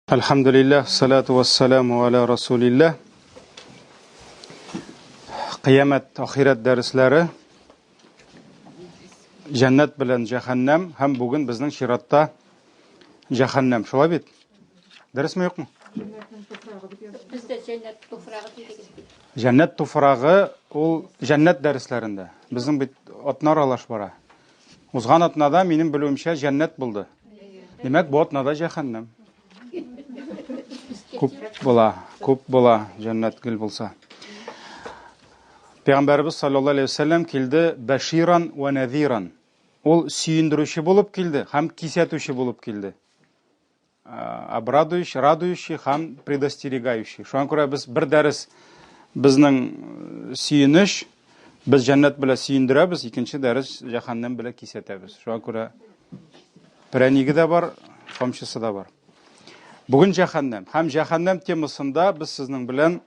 Әлхәмдүлилләһ, салату вассаламу аля расулилләһ. Кыямәт, ахирәт дәресләре. Җәннәт белән җәһәннәм һәм бүген безнең чиратта җәһәннәм. Шулай бит? Дөресме, юкмы? Бездә җәннәт туфрагы дидегез. Җәннәт туфрагы ул җәннәт дәресләрендә. Безнең бит атна аралаш бара. Узган атнада, минем белүемчә, җәннәт булды. Димәк, бу атнада җәһәннәм. Күп була, күп була җәннәт гел булса. Пәйгамбәребез саллаллаһу алейһи вәсәлләм килде бәширан ва нәзиран. Ул сөендерүче булып килде һәм кисәтүче булып килде. Обрадующий, радующий һәм предостерегающий. Шуңа күрә без бер дәрес безнең сөенеч, без җәннәт белән сөендерәбез, икенче дәрес җәһәннәм белән кисәтәбез. Шуңа күрә прәниге дә бар, камчысы да бар. Бүген җәһәннәм. Һәм җәһәннәм темасында без сезнең белән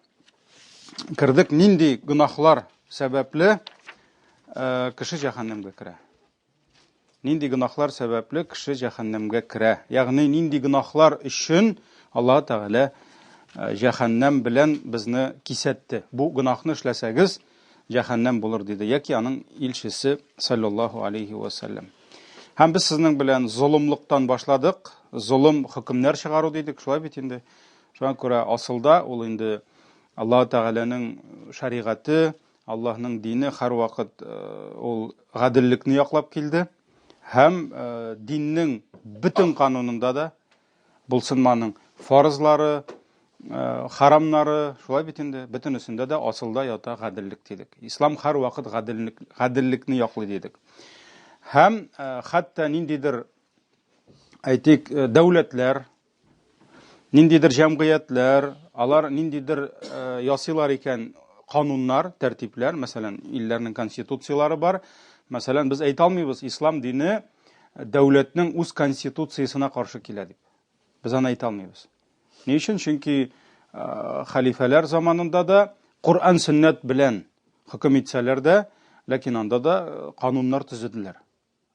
кердек, нинди гөнаһлар сәбәпле кеше җәһәннәмгә керә. Нинди гөнаһлар сәбәпле кеше җәһәннәмгә керә? Ягъни нинди гөнаһлар өчен Аллаһ Тәгалә э, җәһәннәм белән безне кисәтте? Бу гөнаһны эшләсәгез, җәһәннәм булыр диде, яки аның илчесе саллаллаһу алейхи ва саллям. Һәм без сезнең белән золымлыктан башладык. Золым хөкемнәр чыгару дидек, шулай бит инде. Шуңа күрә асылда ул инде Аллаһ Тәгаләнең шәригате, Аллаһның дине һәрвакыт ул гаделлекне яклап килде һәм диннең бөтен канунында да булсын аның фарызлары, харамнары, шулай бит инде, бөтенесендә дә асылда ята гаделлек дидек. Ислам һәрвакыт гаделлек, гаделлекне яклый дидек. Һәм хәтта ниндидер әйтик, дәүләтләр, Ниндидер җәмгыятьләр, алар ниндидер э, ясыйлар икән кануннар, тәртипләр, мәсәлән, илләрнең конституцияләре бар. Мәсәлән, без әйтә алмыйбыз, ислам дине дәүләтнең үз конституциясенә каршы килә дип. Без аны әйтә алмыйбыз. Ни өчен? Чөнки э, хәлифәләр заманында да Коръән сөннәт белән хөкем итсәләр дә, ләкин анда да э, кануннар төзеделәр.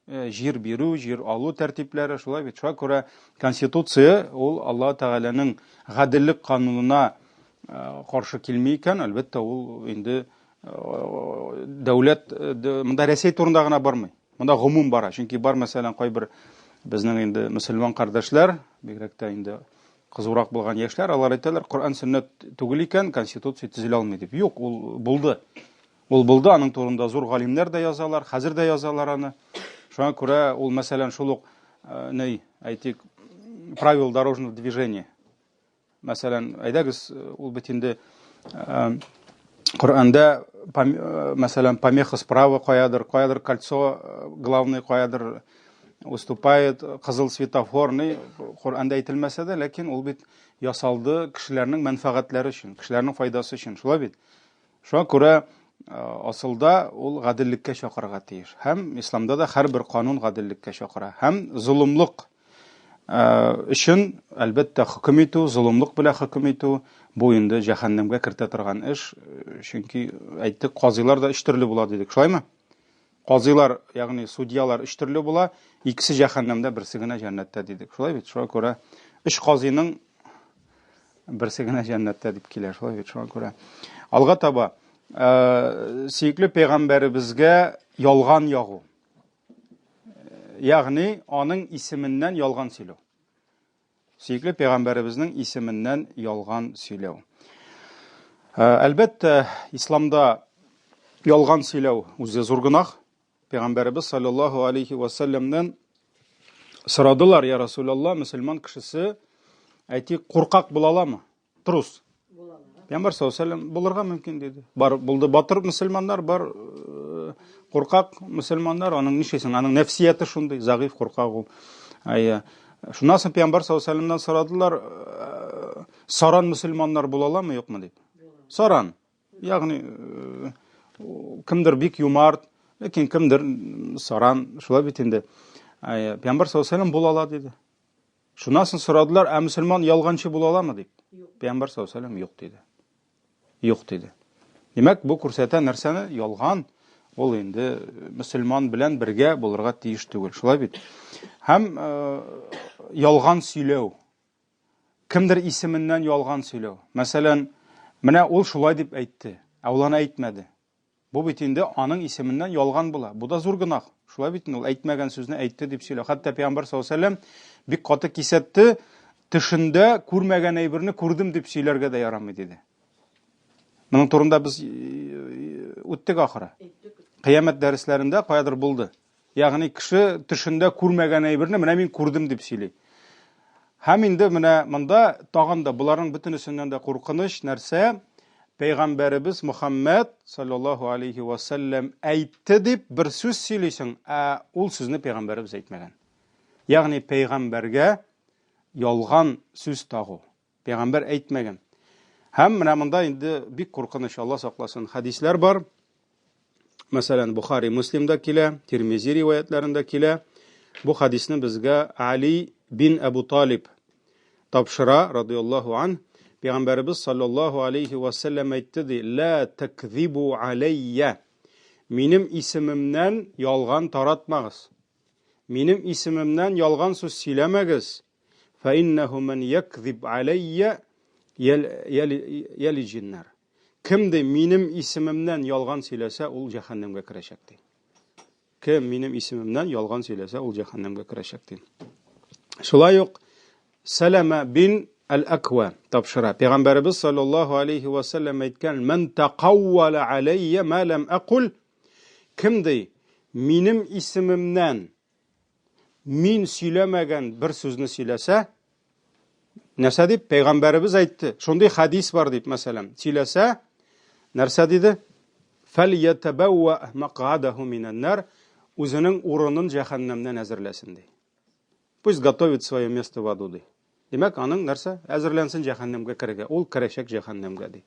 Э, җир бирү, җир алу тәртипләре, шулай бит. Шуңа күрә Конституция ул Аллаһ Тәгаләнең гаделлек канунына э, каршы килми икән, әлбәттә, ул инде э, дәүләт монда Рәсәй турында гына бармый. Монда гомум бара. Чөнки бар, мәсәлән, кайбер безнең инде мөселман кардәшләр, бигрәк тә инде кызурак булган яшьләр, алар әйтәләр, Коръән сөннәт түгел икән, Конституция төзелә алмый дип. Юк, ул булды. Ул булды, аның турында зур галимнәр дә язалар, хәзер дә язалар аны. Шуңа күрә ул, мәсәлән, шул ук, э, ни, әйтик, правил дорожного движения. Мәсәлән, әйдәгез, э, ул бит инде э, Коръәндә, мәсәлән, помеха справа каядыр, каядыр кольцо главный каядыр уступает, кызыл светофор, ни, Коръәндә әйтелмәсә дә, ләкин ул бит ясалды кешеләрнең мәнфәгатьләре өчен, кешеләрнең файдасы өчен, шулай бит? Шуңа күрә асылда ул гаделлеккә чакырырга тиеш. Һәм исламда да һәрбер канун гаделлеккә чакыра. Һәм золымлык өчен, әлбәттә, хөкем итү, золымлык белән хөкем итү, бу инде җәһәннәмгә кертә торган эш. Чөнки әйттек, казыйлар да өч төрле була дидек, шулаймы? Казыйлар, ягъни судьялар өч төрле була, икесе җәһәннәмдә, берсе генә җәннәттә дидек. Шулай бит? Шуңа күрә өч казыйның берсе генә җәннәттә дип килә. Шулай бит? Шуңа күрә алга таба э, сөекле пәйгамбәребезгә ялган ягу. Ягъни аның исеменнән ялган сөйләү. Сөекле пәйгамбәребезнең исеменнән ялган сөйләү. Э, әлбәттә, исламда ялган сөйләү үзе зур гөнаһ. Пәйгамбәребез саллаллаһу алейхи ва сәлләмнән сорадылар, я Расулалла, мөселман кешесе әйтик, куркак була аламы? Трус. Пәйгамбәр саллаллаһу алейһи вәсәлләм булырга мөмкин диде. Бар булды батыр мөселманнар, бар э, куркак мөселманнар, аның нишлисең, аның нәфсияте шундый, зәгыйфь куркак ул. Әйе. Шуннан соң Пәйгамбәр саллаллаһу алейһи вәсәлләмнән сорадылар, э, саран мөселманнар була аламы, юкмы дип. Саран. Ягъни э, кемдер бик юмарт, ләкин кемдер саран, шулай бит инде. Пәйгамбәр саллаллаһу алейһи вәсәлләм була ала диде. Шуннан соң сорадылар, ә мөселман ялганчы була аламы дип. Пәйгамбәр саллаллаһу алейһи юк диде. Юк диде. Димәк, бу күрсәтә нәрсәне? Ялган ул инде мөселман белән бергә булырга тиеш түгел. Шулай бит? Һәм э, ялган сөйләү. Кемдер исеменнән ялган сөйләү. Мәсәлән, менә ул шулай дип әйтте, ә ул аны әйтмәде. Бу бит инде аның исеменнән ялган була. Бу да зур гөнаһ. Шулай бит инде ул әйтмәгән сүзне әйтте дип сөйләү. Хәтта Пәйгамбәр саллаллаһу алейһи ва сәлләм бик каты кисәтте, төшендә күрмәгән әйберне күрдем дип сөйләргә дә ярамый диде. Моның турында без үттек ахыры. Кыямәт дәресләрендә каядыр булды. Ягъни кеше төшендә күрмәгән әйберне менә мин күрдем дип сөйли. Һәм инде менә монда тагын да боларның бөтенесеннән дә куркыныч нәрсә, пәйгамбәребез Мөхәммәд саллаллаһу алейхи ва сәлләм әйтте дип бер сүз сөйлисең, ә ул сүзне пәйгамбәребез әйтмәгән. Ягъни пәйгамбәргә ялган сүз тагу. Пәйгамбәр әйтмәгән. Һәм менә монда инде бик куркыныч, Алла сакласын, хәдисләр бар. Мәсәлән, Бухари, Муслимда килә, Тирмизи риваятләрендә килә. Бу хәдисне безгә Али бин Әбу Талиб тапшыра, радияллаһу ан. Пәйгамбәребез саллаллаһу алейхи ва сәлләм әйтте ди: "Ла такзибу алейя". Минем исемемнән ялган таратмагыз. Минем исемемнән ялган сүз сөйләмәгез. Фәиннәһу ман якзиб алейя ялиҗин нар. Кем ди минем исемемнән ялган сөйләсә, ул җәһәннәмгә керәчәк ди. Кем минем исемемнән ялган сөйләсә, ул җәһәннәмгә керәчәк ди. Шулай ук Сәләмә бин Әл-Әквә тапшыра. Пәйгамбәребез саллаллаһу алейхи ва сәлләм әйткән: "Ман тақаввала алейя ма лам акул" Кем ди минем исемемнән мин сөйләмәгән бер сүзне сөйләсә, нәрсә дип пәйгамбәребез әйтте? Шундый хадис бар дип, мәсәлән, сөйләсә, нәрсә диде? Фәльятабәвва мәкъадәһу минән-нар, үзенең урынын җәһәннәмнән әзерләсен ди. Пусть готовит свое место в аду ди. Димәк, аның нәрсә? Әзерләнсен җәһәннәмгә керергә. Ул керәчәк җәһәннәмгә ди.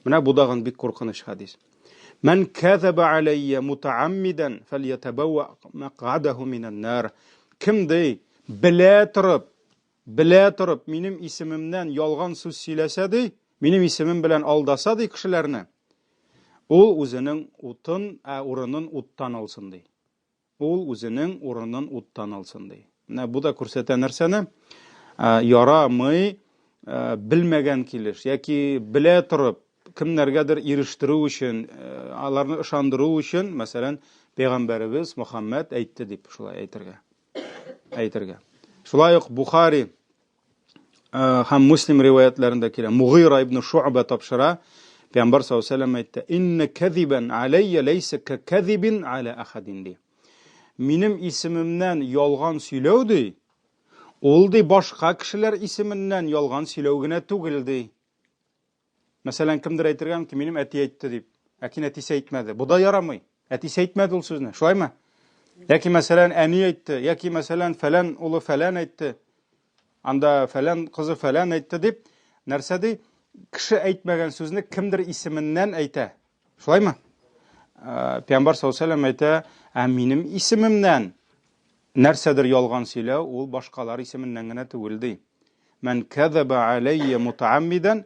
Менә бу дагын бик куркыныч хадис. Мән кәзәбә аләйя мутааммидан фәльятабәвва мәкъадәһу минән нар. Кем ди, белә торып, белә торып минем исемемнән ялган сүз сөйләсә ди, минем исемем белән алдаса ди кешеләрне, ул үзенең утын, ә урынын уттан алсын ди. Ул үзенең урынын уттан алсын, ди. Менә бу да күрсәтә нәрсәне? Ярамый белмәгән килеш яки белә торып кемнәргәдер ирештерү өчен, аларны ышандыру өчен, мәсәлән, пәйгамбәребез Мөхәммәд әйтте дип шулай әйтергә. Әйтергә. Шулай ук Бухари һәм Муслим риваятләрендә килә. Мугыйра ибн Шуъба тапшыра. Пәйгамбәр саллаллаһу алейһи вәсәлләм әйтте: "Инна кәзибан алейя ләйсә кәзибин аля ахадин" ди. Минем исемемнән ялган сөйләү ди, ул ди башка кешеләр исеменнән ялган сөйләү генә түгел ди. Мәсәлән, кемдер әйтергә мөмкин, минем әти әйтте дип. Ләкин әтисе әйтмәде. Бу да ярамый. Әтисе әйтмәде ул сүзне. Шулаймы? Яки мәсәлән, әни әйтте, яки мәсәлән, фәлән улы фәлән әйтте. Анда фәлән кызы фәлән әйтте дип, нәрсә ди? Кеше әйтмәгән сүзне кемдер исеменнән әйтә. Шулаймы? Э, Пәйгамбәр саллаллаһу алейһи вәсәлләм әйтә, ә минем исемемнән нәрсәдер ялган сөйләү, ул башкалар исеменнән генә түгел ди. Мән кәзәбә аләйя мутааммидан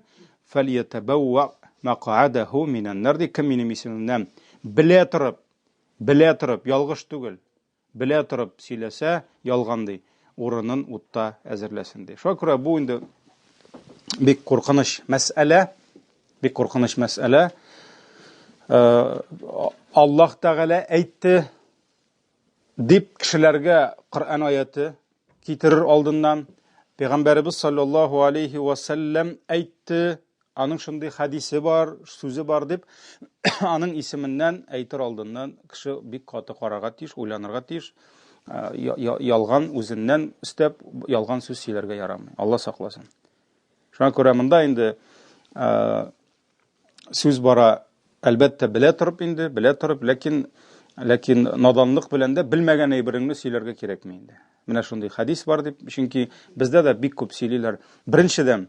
фәльятәбәвва мәкъадәһу минән нар ди. Кем минем исемемнән белә торып, белә торып, ялгыш түгел, белә торып сөйләсә, ялган ди, урынын утта әзерләсен ди. Шуңа күрә бу инде бик куркыныч мәсьәлә, бик куркыныч мәсьәлә. Э, Аллаһ Тәгалә әйтте, Дип кешеләргә Коръән аяте китерер алдыннан Пәйгамбәребез саллаллаһу алейхи ва сәлләм әйтте, аның шундый хәдисе бар, сүзе бар дип, аның исеменнән әйтер алдыннан кеше бик каты карарга тиеш, уйланырга тиеш. Ялган үзеннән өстәп, ялган сүз сөйләргә ярамый. Алла сакласын. Шуңа күрә монда инде сүз бара, әлбәттә, белә торып инде, белә торып, ләкин ләкин наданлык белән дә белмәгән әйбереңне сөйләргә кирәкми инде. Менә шундый хәдис бар дип, чөнки бездә дә бик күп сөйлиләр. Беренчедән,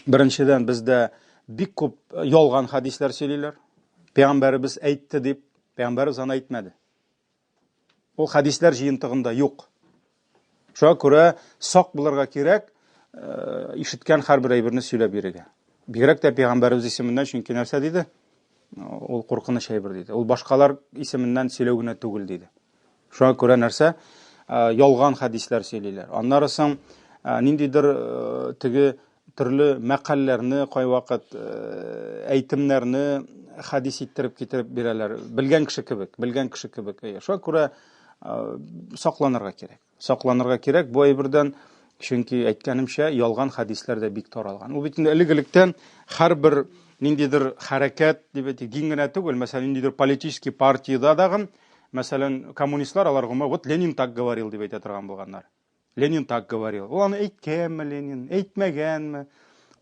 беренчедән бездә бик күп ялган хәдисләр сөйлиләр. Пәйгамбәребез әйтте дип, пәйгамбәребез аны әйтмәде. Ул хәдисләр җыентыгында юк. Шуңа күрә сак булырга кирәк, э, ишеткән һәрбер әйберне сөйләп бирергә. Бигрәк тә пәйгамбәребез исеменнән, чөнки нәрсә диде? Ул куркыныч әйбер диде. Ул башкалар исеменнән сөйләү генә түгел диде. Шуңа күрә нәрсә? Э, ялган хәдисләр сөйлиләр. Аннары соң ниндидер теге төрле мәкальләрне, кайвакыт әйтемнәрне хәдис иттереп китереп бирәләр. Белгән кеше кебек, белгән кеше кебек. Шуңа күрә сакланырга кирәк. Сакланырга кирәк бу әйбердән, чөнки әйткәнемчә, ялган хәдисләр дә бик таралган. Ул бит инде элек-электән һәрбер ниндидер хәрәкәт дип әйтик, дин генә түгел, мәсәлән, ниндидер политический партиядә дагын, мәсәлән, коммунистлар алар гомумән, вот Ленин так говорил дип әйтә торган булганнар. Ленин так говорил. Ул аны әйткәнме Ленин, әйтмәгәнме?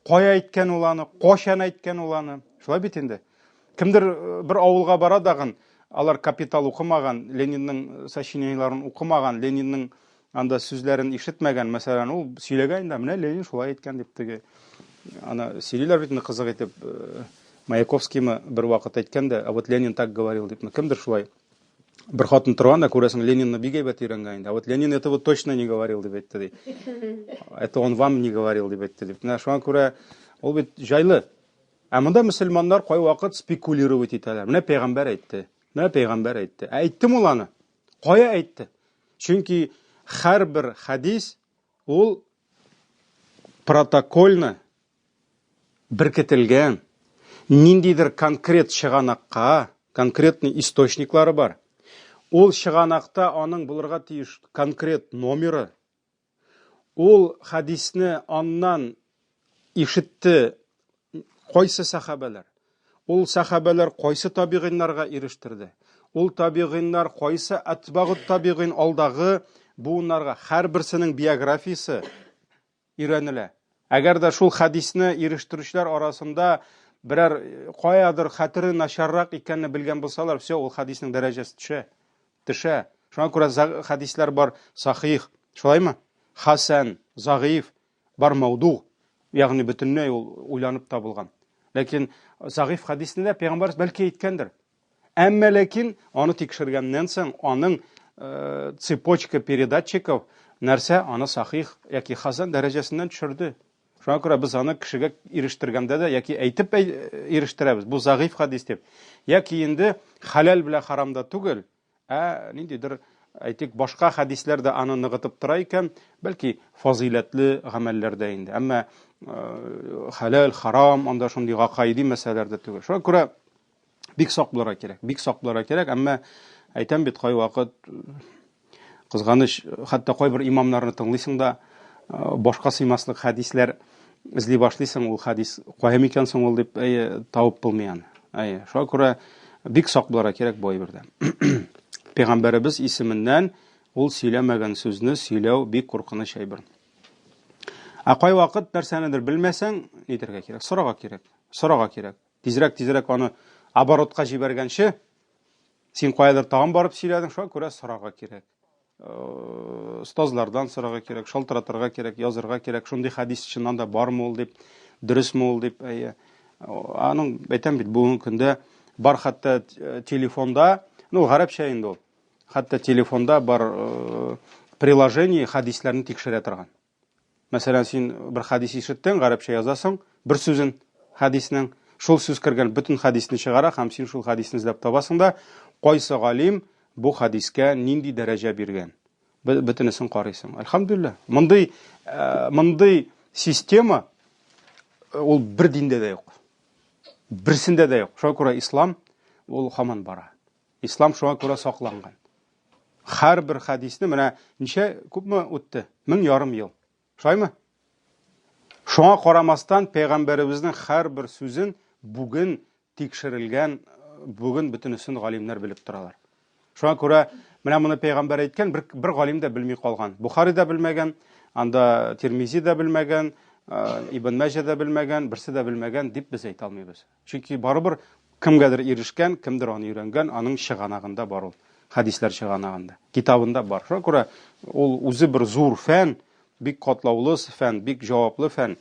Кая әйткән ул аны, кайчан әйткән ул аны? Шулай бит инде. Кемдер э, бер авылга бара дагын, алар Капитал укымаган, Ленинның э, сочинениеләрен укымаган, Ленинның анда сүзләрен ишетмәгән, мәсәлән, ул сөйләгән инде, менә Ленин шулай әйткән дип теге. Ана сөйлиләр бит инде кызык итеп, э, Маяковскиймы бер вакыт әйткән дә, а вот Ленин так говорил дипме, кемдер шулай. Бер хатын торган да, күрәсең, Ленинны бик әйбәт өйрәнгән инде. А вот Ленин этого точно не говорил дип әйтте ди. Это он вам не говорил дип әйтте дип. Менә шуңа күрә ул бит җайлы. Ә монда мөселманнар кайвакыт спекулировать итәләр. Менә пәйгамбәр әйтте. Менә пәйгамбәр әйтте. Ә әйттем ул аны. Кая әйтте? Чөнки һәрбер хәдис ул протокольно беркетелгән, ниндидер конкрет чыганакка, конкретный источниклары бар. Ул чыганакта аның булырга тиеш конкрет номеры. Ул хәдисне аннан ишетте кайсы сәхабәләр? Ул сәхабәләр кайсы табигыйннарга ирештерде? Ул табигыйннар кайсы әтбагут табигыйн алдагы буыннарга? Һәрберсенең биографиясе өйрәнелә. Әгәр дә шул хәдисне ирештерүчеләр арасында берәр э, каядыр хәтере начаррак икәнне белгән булсалар, все, ул хәдиснең дәрәҗәсе төшә. Төшә. Шуңа күрә хәдисләр бар сахих, шулаймы? Хасан, загыйф, бар мәүду, ягъни бөтенләй ул уйланып табылган. Ләкин загыйф хәдисне дә пәйгамбәрбез бәлки әйткәндер. Әмма ләкин аны тикшергәннән соң аның э, цепочка передатчиков нәрсә аны сахих яки хасан дәрәҗәсеннән төшерде. Шуңа күрә без аны кешегә ирештергәндә дә яки әйтеп ирештерәбез, бу загыйф хадис дип. Яки инде хәләл белән харамда түгел, Ә ниндидер, әйтик, башка хәдисләр дә аны ныгытып тора икән, бәлки фазыйләтле гамәлләрдә инде. Әмма э, хәләл, харам, анда шундый гакаиди мәсьәләләр дә түгел. Шуңа күрә бик сак булырга кирәк, бик сак булырга кирәк, әмма әйтәм бит, кайвакыт кызганыч, хәтта кайбер имамнарны тыңлыйсың да, э, башка сыймаслык хәдисләр эзли башлыйсың, ул хәдис кая микән соң ул дип, әйе, табып булмый аны. Әйе, шуңа күрә бик сак булырга кирәк бу әйбердә. Пәйгамбәребез исеменнән ул сөйләмәгән сүзне сөйләү бик куркыныч әйбер. Ә кайвакыт нәрсәнедер белмәсәң, нитәргә кирәк? Сорарга кирәк. Сорарга кирәк. Тизрәк, тизрәк аны оборотка җибәргәнче, син каядыр тагын барып сөйләдең, шуңа күрә сорарга кирәк. Э, остазлардан сорарга кирәк, шалтыратырга кирәк, язырга кирәк, шундый хәдис чыннан да бармы ул дип, дөресме ул дип, әйе. Аның әйтәм бит, бүгенге көндә бар хәтта э, телефонда, ну, гарәпчә инде ул. Хәтта телефонда бар э, приложение хәдисләрне тикшерә торган. Мәсәлән, син бер хәдис ишеттең, гарәпчә язасың, бер сүзен хәдиснең, шул сүз кергән бөтен хәдисне чыгара һәм син шул хәдисне эзләп табасың да, кайсы галим бу хәдискә нинди дәрәҗә биргән. Бөтенесен карыйсың. Әлхәмдүлилләһ. Мондый э, мондый система э, ул бер диндә дә юк. Берсендә дә юк. Шуңа күрә ислам ул һаман бара. Ислам шуңа күрә сакланган. Һәрбер хәдисне менә ничә күпме үтте? 1500 ел. Шулаймы? Шуңа карамастан пәйгамбәребезнең һәрбер сүзен бүген тикшерелгән, бүген бөтенесен галимнәр белеп торалар. Шуңа күрә менә моны пәйгамбәр әйткән, бер, бер галим дә белми калган. Бухари да белмәгән, анда Тирмизи дә белмәгән, э, Ибн Мәҗә дә белмәгән, берсе дә белмәгән дип без әйтә алмыйбыз. Чөнки барыбер кемгәдер ирешкән, кемдер аны өйрәнгән, аның чыганагында бар ул. Хәдисләр чыганагында, китабында бар. Шуңа күрә ул үзе бер зур фән, бик катлаулы фән, бик җаваплы фән.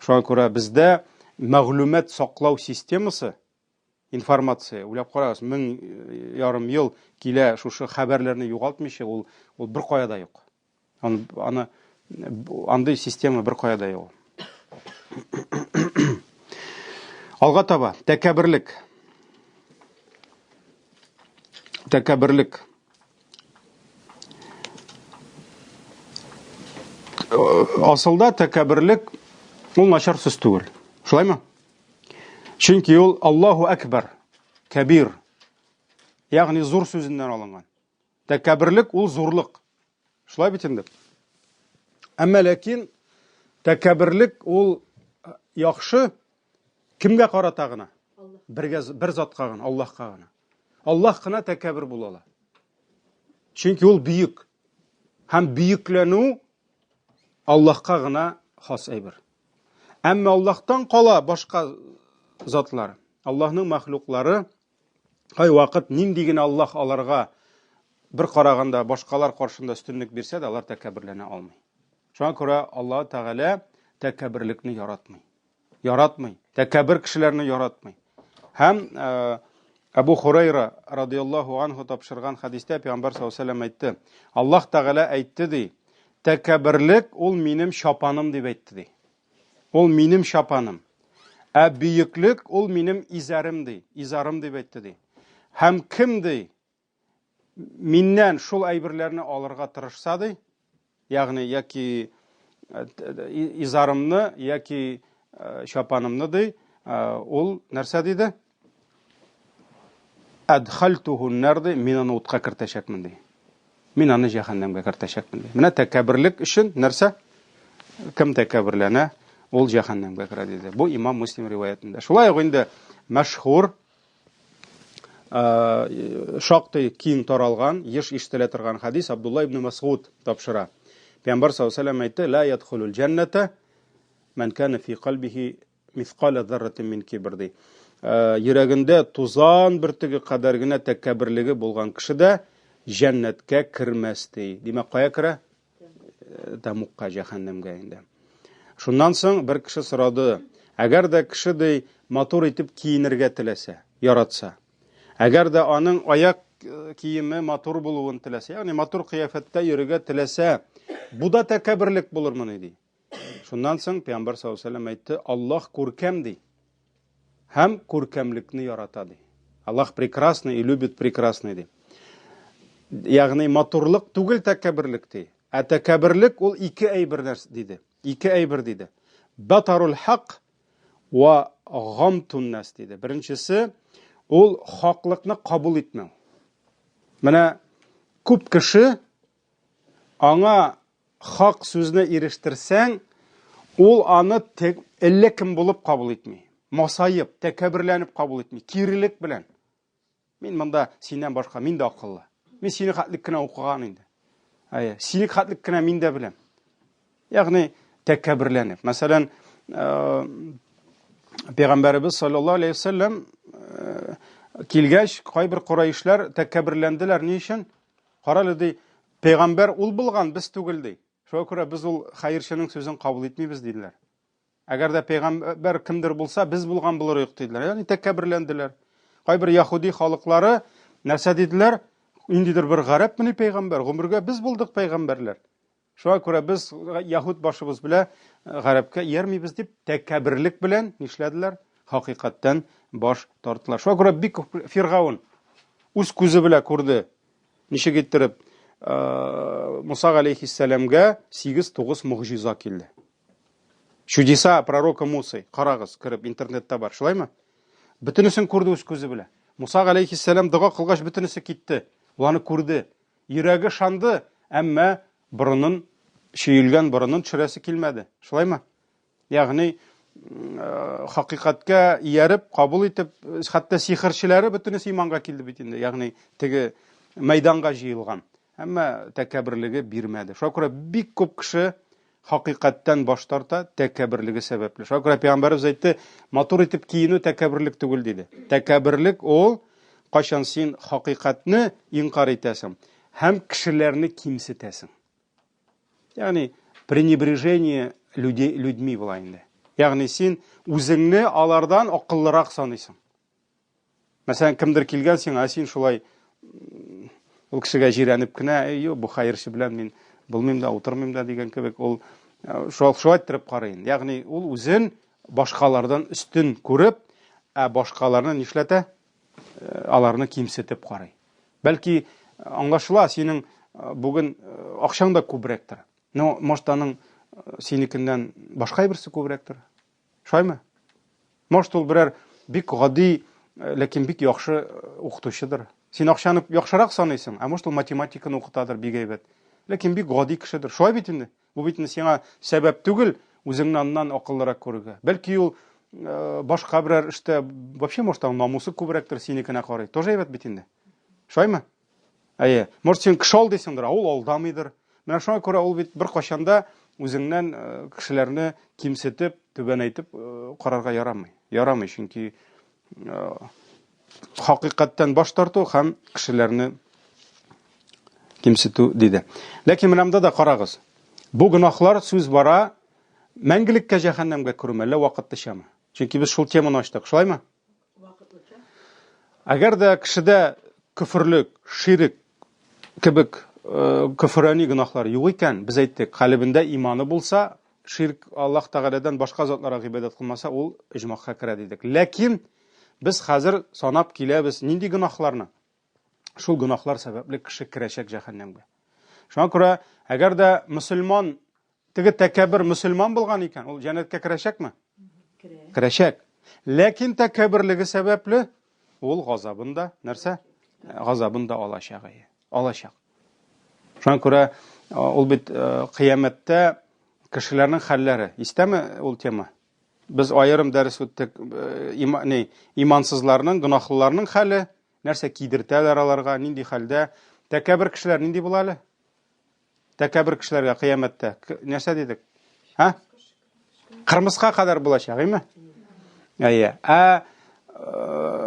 Шуңа күрә бездә мәгълүмат саклау системасы, информация, уйлап карагыз, 1500 ел килә шушы хәбәрләрне югалтмыйча, ул ул бер кая да юк. Аны, аны андый система бер кая да юк. Алга таба тәкәбберлек. Тәкәбберлек. Асылда тәкәбберлек ул начар сүз түгел. Шулаймы? Чөнки ул Аллаһу әкбәр, кәбир, ягъни зур сүзеннән алынган. Тәкәбберлек ул зурлык. Шулай бит инде. Әмма ләкин тәкәбберлек ул яхшы кемгә карата гына? Бергә бер затка гына, Аллаһка гына. Аллаһ кына тәкәббер була ала. Чөнки ул бөек. Һәм бөекләнү Аллаһка гына хас әйбер. Әмма Аллаһтан кала башка затлар, Аллаһның мәхлуклары кайвакыт нинди генә Аллаһ аларга бер караганда башкалар каршында өстенлек бирсә дә, алар тәкәбберләнә алмый. Шуңа күрә Аллаһ Тәгалә тәкәбберлекне яратмый. Яратмый. Тәкәббер кешеләрне яратмый. Һәм э, Әбу Хурайра радияллаһу анху тапшырган хәдистә Пәйгамбәр саллаллаһу алейһи әйтте. Аллаһ Тәгалә әйтте ди, тәкәбберлек ул минем чапаным дип әйтте ди. Ул минем чапаным. Ә бөеклек ул минем изәрем ди, изарым дип әйтте ди. Һәм кем ди, миннән шул әйберләрне алырга тырышса ди, ягъни яки э, изарымны яки э, чапанымны ди, э, ул нәрсә диде? Әдхальтуху нар ди, мин аны утка кертәчәкмен ди. Мин аны җәһәннәмгә кертәчәкмен ди. Менә тәкәбберлек өчен нәрсә? Кем тәкәбберләнә, ул җәһәннәмгә керә диде. Бу имам Муслим риваятендә. Шулай ук инде мәшһүр шактый киң таралган, еш ишетелә торган хәдис Абдулла ибн Масгуд тапшыра. Пәйгамбәр саллаллаһу алейһи ва сәлләм әйтте: "Ла ядхулул җәннәтә ман кана фи кальбихи мисқала зарратин мин кибр" ди. Йөрәгендә тузан бөртеге кадәр генә тәкәбберлеге булган кеше дә җәннәткә кермәс ди. Димәк, кая керә? Тәмугка, җәһәннәмгә инде. Шуннан соң бер кеше сорады, әгәр дә кеше ди матур итеп киенергә теләсә, яратса, әгәр дә аның аяк э, киеме матур булуын теләсә, ягъни матур кыяфәттә йөрергә теләсә, бу да тәкәбберлек булырмыни ди. Шуннан соң Пәйгамбәр саллаллаһу алейһи ва сәлләм әйтте, Аллаһ күркәм ди. Һәм күркәмлекне ярата ди. Аллаһ прекрасный и любит прекрасный ди. Ягъни матурлык түгел тәкәбберлек ди. Ә тәкәбберлек ул ике әйбер нәрсә диде. Ике әйбер диде. Батарул хак ва гамтун нас диде. Беренчесе ул хаклыкны кабул итмәү. Менә күп кеше аңа Хак сүзне ирештерсәң, ул аны тек, әллә кем булып кабул итми. Масаеп, тәкәбберләнеп кабул итми, кирелек белән. Мин монда синнән башка, мин дә акыллы. Мин сине хәтлек кенә укыган инде. Әйе, сине хәтлек кенә мин дә беләм. Ягъни тәкәбберләнеп. Мәсәлән, э, Пәйгамбәребез саллаллаһу алейһи вәсәлләм э, килгәч, кайбер курайшлар тәкәбберләнделәр. Ни өчен? Карале, ди, пәйгамбәр ул булган, без түгел, ди. Шуңа күрә без ул хәерченең сүзен кабул итмибез, диделәр. Әгәр дә пәйгамбәр кемдер булса, без булган булыр идек, диделәр. Ягъни тәкәбберләнделәр. Кайбер яһүди халыклары нәрсә диделәр? Ниндидер бер гарәпмени пәйгамбәр? Гомергә без булдык пәйгамбәрләр. Шуңа күрә без яһүд башыбыз белә э, гарәпкә иярмибез дип тәкәбберлек белән нишләделәр? Хакыйкатьтән баш тарттылар. Шуңа күрә бик күп Фиргаун үз күзе белән күрде. Ничек иттереп э, Муса галәйһиссәламгә 8-9 могҗиза килде. Чудеса пророка Мусы. Карагыз, кереп интернетта бар, шулаймы? Бөтенесен күрде үз күзе белән. Муса галәйһиссәлам дога кылгач бөтенесе китте. Ул аны күрде. Йөрәге ышанды, әмма борынын, чөелгән борынын төшерәсе килмәде. Шулаймы? Ягъни, э, хакыйкатькә ияреп, кабул итеп, хәтта сихерчеләре бөтенесе иманга килде бит инде, ягъни теге мәйданга җыелган. Әмма тәкәбберлеге бирмәде. Шуңа күрә бик күп кеше хакыйкатьтән баш тарта тәкәбберлеге сәбәпле. Шуңа күрә пәйгамбәребез әйтте, матур итеп киенү тәкәбберлек түгел диде. Тәкәбберлек ул кайчан син хакыйкатьне инкар итәсең һәм кешеләрне кимсетәсең. Ягъни пренебрежение людей людьми була инде. Ягъни син үзеңне алардан акыллырак саныйсың. Мәсәлән, кемдер килгән сиңа, ә син шулай ул кешегә җирәнеп кенә, әй, юк, бу хәерче белән мин булмыйм да, утырмыйм да дигән кебек, ул э, шулай шулай иттереп карый. Ягъни ул үзен башкалардан өстен күреп, ә башкаларны нишләтә? Э, аларны кимсетеп карый. Бәлки аңлашыла, синең э, бүген акчаң да күбрәктер. Но, может, аның синекеннән башка әйберсе күбрәктер. Шулаймы? Может, ул берәр бик гади, ләкин бик яхшы укытучыдыр. Син акчаны яхшырак саныйсың, ә может, ул математиканы укытадыр бик әйбәт. Ләкин бик гади кешедер. Шулай бит инде. Бу бит инде сиңа сәбәп түгел, үзеңне аннан акыллырак күрергә. Бәлки ул башка берәр эштә вообще, может, аның намусы күбрәктер синекенә карый. Тоже әйбәт бит инде. Шулаймы? Әйе. Может, син кеше алдыйсыңдыр, ә ул алдамыйдыр. Менә шуңа күрә ул бит беркайчан да үзеңнән кешеләрне кимсетеп, түбәнәйтеп карарга ярамый. Ярамый, чөнки хакыйкатьтән баш тарту һәм кешеләрне кимсетү диде. Ләкин менә монда да карагыз. Бу гөнаһлар сүз бара мәңгелеккә җәһәннәмгә керүме, әллә вакытлычамы? Чөнки без шул теманы ачтык, шулаймы? Вакытлыча. Әгәр дә кешедә көферлек, ширек кебек э, көферани гөнаһлар юк икән, без әйттек, калебендә иманы булса, ширк Аллаһ Тәгаләдән башка затларга гыйбадәт кылмаса, ул оҗмахка керә дидек. Ләкин без хәзер санап киләбез нинди гөнаһларны? Шул гөнаһлар сәбәпле кеше керәчәк җәһәннәмгә. Шуңа күрә, әгәр дә мөселман теге тәкәббер мөселман булган икән, ул җәннәткә керәчәкме? Керә. Керәчәк. Ләкин тәкәбберлеге сәбәпле ул газабын да, нәрсә? Газабын да алачак. Алачак. Шуңа күрә ул бит кыямәттә кешеләрнең хәлләре. Истәме ул тема? Без аерым дәрес үттек, ни, имансызларның, гөнаһлыларның хәле, нәрсә кидертәләр аларга, нинди хәлдә. Тәкәббер кешеләр нинди була әле? Тәкәббер кешеләргә кыямәттә нәрсә дидек? Һа? Кырмыска кадәр булачак, әйме? Әйе. Ә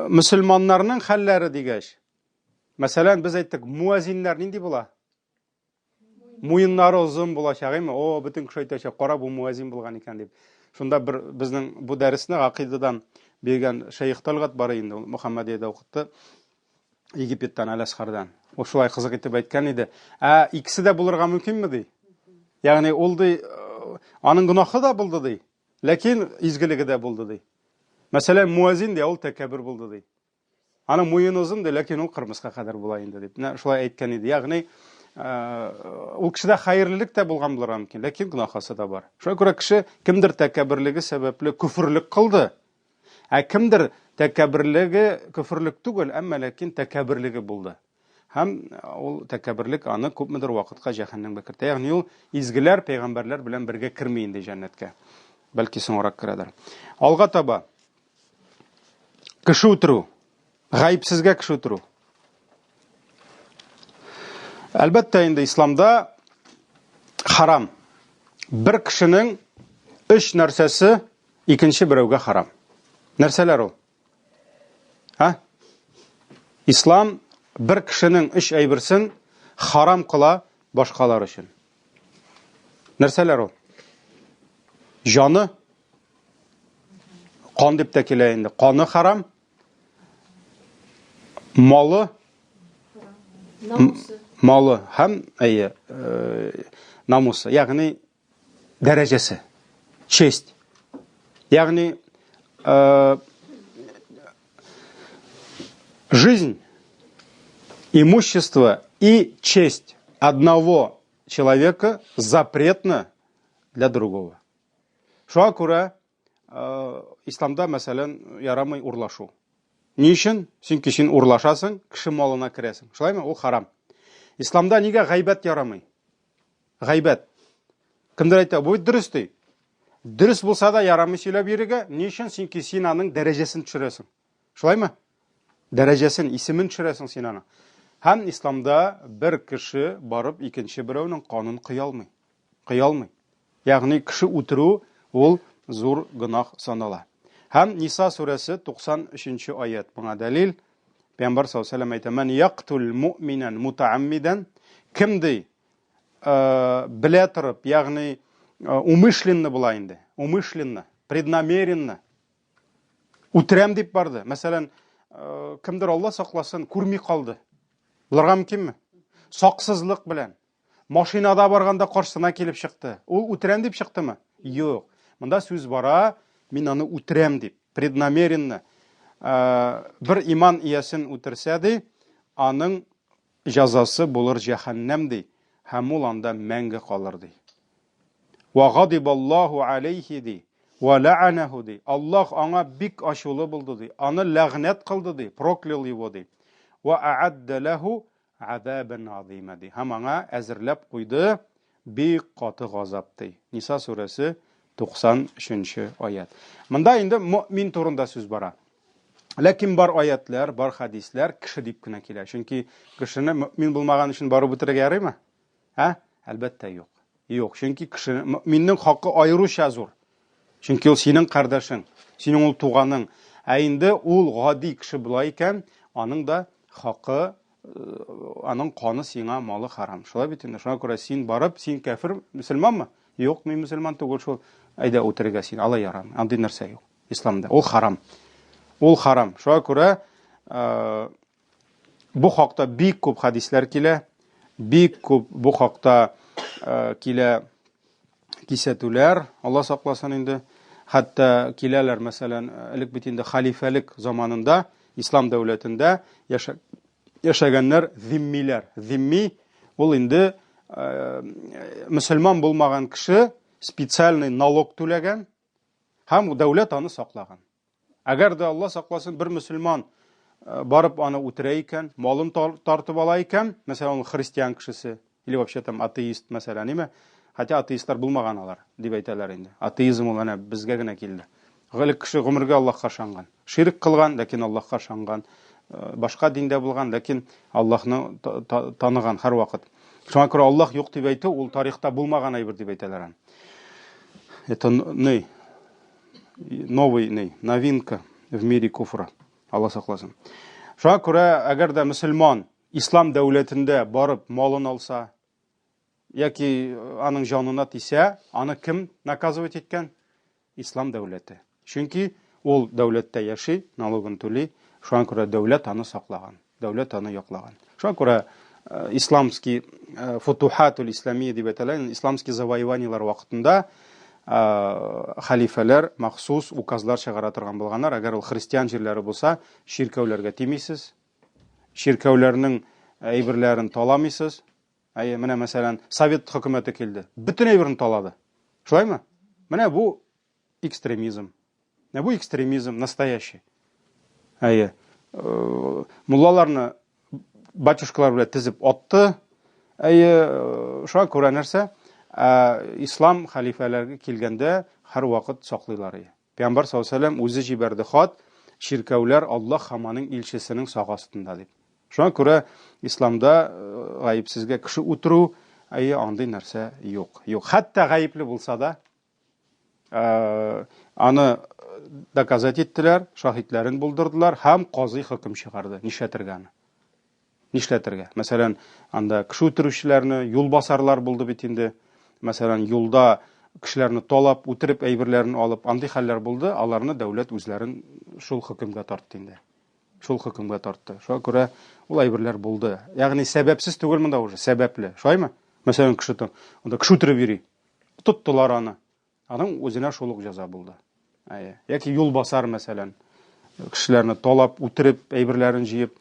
мөселманнарның хәлләре дигәч, мәсәлән, без әйттек, муәзиннәр нинди була? Муеннары озын булачак, әйме? О, бөтен кеше әйтәчәк, кара бу муәзин булган икән дип. Шунда бер безнең бу дәресне гакыйдадан биргән шәех Талгат бар инде, ул Мөхәммәдиядә укытты. Египеттан, Әл-Әсхардан. Ул шулай кызык итеп әйткән иде. Ә икесе дә булырга мөмкинме ди? Ягъни ул ди, аның гөнаһы да булды ди, ләкин изгелеге дә булды ди. Мәсәлән, муәзин ди, ул тәкәббер булды ди. Аның муены озын ди, ләкин ул кырмыска кадәр була инде дип. Менә шулай әйткән иде. Ягъни, ул кешедә хәерлелек тә булган булырга мөмкин, ләкин гөнаһысы да бар. Шуңа күрә кеше кемдер тәкәбберлеге сәбәпле көферлек кылды. Ә кемдер тәкәбберлеге көферлек түгел, әмма ләкин тәкәбберлеге булды. Һәм ул тәкәбберлек аны күпмедер вакытка җәһәннәмгә кертә. Ягъни ул изгеләр, пәйгамбәрләр белән бергә керми инде җәннәткә. Бәлки соңрак керәдер. Алга таба Кеше үтерү. Гаепсезгә кеше үтерү. Әлбәттә инде исламда харам. Бер кешенең өч нәрсәсе икенче берәүгә харам. Нәрсәләр ул? Һа? Ислам бер кешенең өч әйберсен харам кыла башкалар өчен. Нәрсәләр ул? Җаны, Кан дип тә килә инде. Каны харам. Малы намусы. Малы һәм әйе, э, намусы, ягъни дәрәҗәсе, честь. Ягъни э, жизнь, имущество и честь одного человека запретно для другого. Шуңа күрә исламда, мәсәлән, ярамый урлашу. Ни өчен? Чөнки син урлашасың, кеше малына керәсең. Шулаймы? Ул харам. Исламда нигә гайбәт ярамый? Гайбәт. Кемдер әйтә, бу бит дөрес ди. Дөрес булса да ярамый сөйләп йөрергә. Ни өчен? Чөнки син аның дәрәҗәсен төшерәсең. Шулаймы? Дәрәҗәсен, исемен төшерәсең син аның. Һәм исламда бер кеше барып икенче берәүнең канын коя алмый. Кыя алмый. Ягъни кеше үтерү ул зур гөнаһ санала. Һәм Ниса сүрәсе 93 нче аять моңа дәлил. Пәйгамбәр саллаллаһу алейһи ва сәлләм әйтә: "Ман яктул муъминан мутааммидан" Кем ди, белә торып, ягъни умышленно була инде, умышленно, преднамеренно үтерәм дип барды. Мәсәлән, кемдер Алла сакласын, күрми калды. Булырга мөмкинме? Саксызлык белән. Машинада барганда каршысына килеп чыкты. Ул үтерәм дип чыктымы? Юк. Монда сүз бара, мин аны үтерәм дип, преднамеренно. Э, бер иман иясен үтерсә ди, аның җәзасы булыр җәһәннәм ди, һәм ул анда мәңге калыр ди. Ва гадибаллаһу алейхи ди. Ва лә'анәһу ди. Аллаһ аңа бик ачулы булды ди. Аны ләгънәт кылды ди, проклял его ди. Ва а'адда ләһу азабан азима ди. Һәм аңа әзерләп куйды бик каты газап ди. Ниса сүрәсе 93 аят. Монда инде мөмин турында сүз бара. Ләкин бар аятлар, бар хәдисләр кеше дип кенә килә. Чөнки кешене мөмин булмаган өчен барып үтерергә ярыймы? Ә? Әлбәттә, юк. Юк, чөнки кеше мөминнең хакы аеруча зур. Чөнки ул синең кардәшең, синең ул туганың. Ә инде ул гади кеше була икән, аның да хакы, аның каны сиңа малы харам. Шулай бит инде. Шуңа күрә син барып, син кәфер, мөселманмы? Юк, мин мөселман түгел шул. Әйдә үтерергә син, алай ярамый. Андый нәрсә юк исламда. Ул харам. Ул харам. Шуңа күрә Бу хакта бик күп хәдисләр килә, бик күп бу хакта э, килә кисәтүләр, Алла сакласын инде. Хәтта киләләр, мәсәлән, элек бит инде халифәлек заманында, ислам дәүләтендә яшәгәннәр зиммиләр. Зимми ул инде э, мөселман булмаган кеше специальный налог түләгән һәм дәүләт аны саклаган. Әгәр дә Алла сакласын, бер мөселман э, барып аны үтерә икән, малын тартып ала икән, мәсәлән, ул христиан кешесе или вообще там атеист, мәсәлән, ниме? Хотя атеистлар булмаган алар, дип әйтәләр инде. Атеизм ул әнә безгә генә килде. Элек кеше гомергә Аллаһка ышанган. Ширк кылган, ләкин Аллаһка ышанган. Э, башка диндә булган, ләкин Аллаһны таныган һәрвакыт. Шуңа күрә Аллаһ юк дип әйтү ул тарихта булмаган әйбер дип әйтәләр аны. Это не новый ни, новинка в мире куфра. Алла сакласын. Шуңа күрә, әгәр дә мөселман ислам дәүләтендә барып малын алса, яки аның җанына тисә, аны кем наказывать иткән? Ислам дәүләте. Чөнки ул дәүләттә яши, налогын түли, шуңа күрә дәүләт аны саклаган. Дәүләт аны яклаган. Шуңа күрә э, исламский э, футухатул исламия дип әйтәләр, исламский завоеваниеләр вакытында э, хәлифәләр махсус указлар чыгара торган булганнар. Әгәр ул христиан җирләре булса, чиркәүләргә тимисез, чиркәүләрнең әйберләрен таламыйсыз. Әйе, менә мәсәлән, совет хөкүмәте килде. Бөтен әйберне талады. Шулаймы? Менә бу экстремизм. Менә бу экстремизм настоящий. Әйе. Э, муллаларны батюшкалар белән тезеп атты. Әйе, э, шуңа күрә нәрсә? Ә, ислам хәлифәләргә килгәндә һәрвакыт саклыйлар. Әйе. Пәйгамбәр саллаллаһу алейһи вәсәлләм үзе җибәрде хат, чиркәүләр Аллаһ һәм аның илчесенең сагы астында дип. Шуңа күрә исламда э, гаепсезгә кеше үтерү, әйе, андый нәрсә юк. Юк. Хәтта гаепле булса да, Э, аны доказать иттеләр, шаһитләрен булдырдылар һәм казый хөкем чыгарды. Нишләтергә аны? Нишләтергә? Мәсәлән, анда кеше үтерүчеләрне, юлбасарлар булды бит инде. Мәсәлән, юлда кешеләрне талап, үтереп, әйберләрен алып, андый хәлләр булды, аларны дәүләт үзләрен шул хөкемгә тартты инде. Шул хөкемгә тартты. Шуңа күрә ул әйберләр булды. Ягъни сәбәпсез түгел монда уже, сәбәпле. Шулаймы? Мәсәлән, кеше анда кеше үтереп йөри. Тоттылар аны. Аның үзенә шул ук җәза булды. Әйе. Яки юлбасар, мәсәлән, кешеләрне талап, үтереп, әйберләрен җыеп.